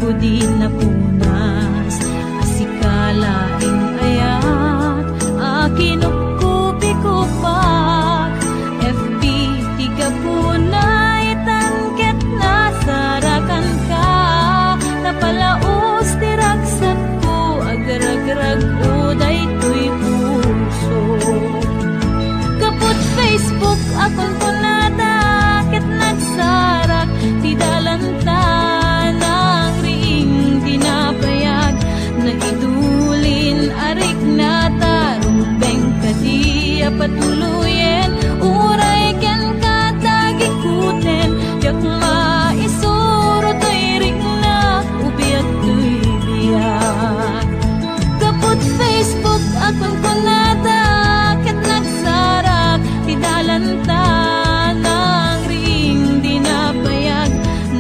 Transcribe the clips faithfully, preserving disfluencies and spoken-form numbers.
Di napunas a sika laeng ayat a kinupkupikupak. F B ti gapuna itan ket nasarakanka. Napalaus ti ragsakko, agragrag-o daytoy puso. Kaput Facebook a kunkunada ket nagsarak ti dalanta, nangriing di nabayag. Naidulin a riknata, rumbeng kadi a patuloyen, uray kenka tagikuten, diak maisuro toy riknak, ubiag toy biag. Kaput Facebook a kunkunada ket nagsarak ti dalanta, nangriing di nabayag.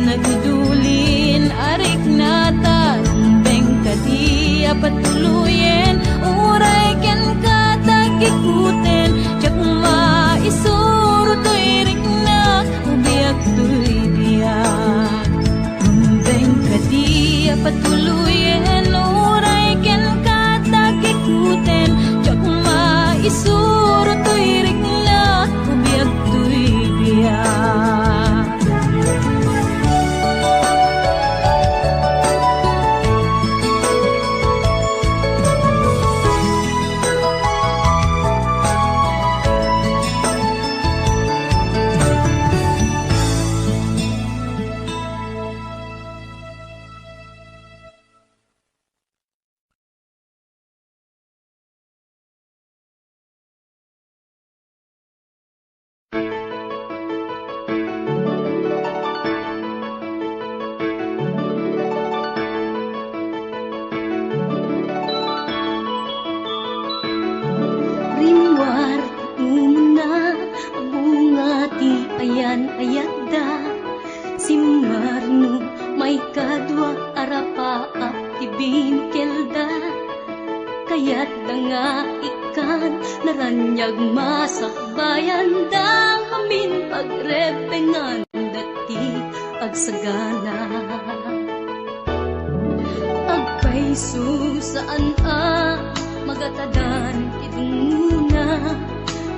Naidulin a riknata, rumbeng kadi a patuloyen, uray kenka tagikuten, diak maisuro toy riknak, ubiag toy biag. Rumbeng kadi a patuloyen, uray kenka tagikuten, diak maisuro toy riknak, ubiag toy biag. Rimmuar ti umuna a bunga ti ayan-ayatda. Simmarno maikadua a rapaap ti binikelda. Kayatda nga ikkan naraniag masakbayanda ngamin pagrebbenganda ti agsagana. Agpayso saan a magatadan ti dungngona.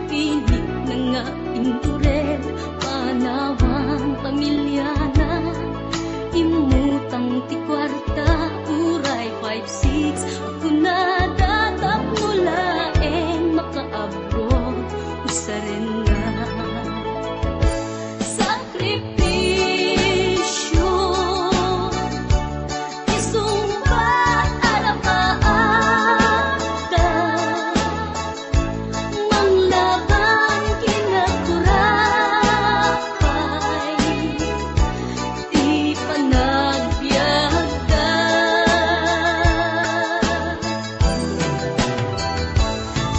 Pinitna nga inturel panawan pamiliana. Immutang ti kuarta, uray five six a kunada, tapno laeng makaabot usarenna. Sakripisio, isungbat a rapaapda. Manglaban kinaturapay ti panagbiagda.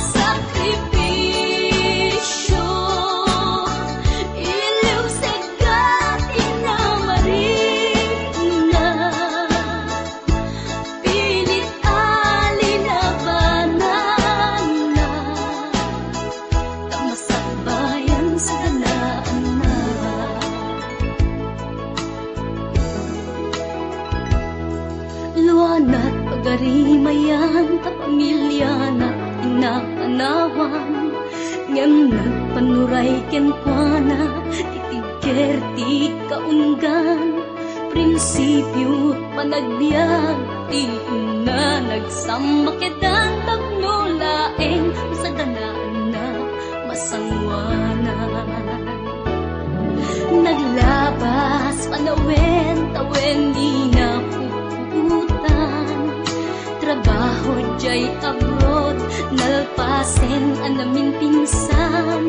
Sakripisio, iliwsegka ti namarikna. Pilit a linabananna, ta masakbayan saganaanna. Luanat pagarimayan ta pamiliana ti napanawan, ngem nagpanuray kenkuana ti tigger ti kaunggan. Prinsipio, panagbiag, ti inna nagsammakedan tapno laeng masaganaanna, masangoanan. Naglabas panawen, tawen di napuputan. Trabaho jay abroad, nalpasen a naminpinsan.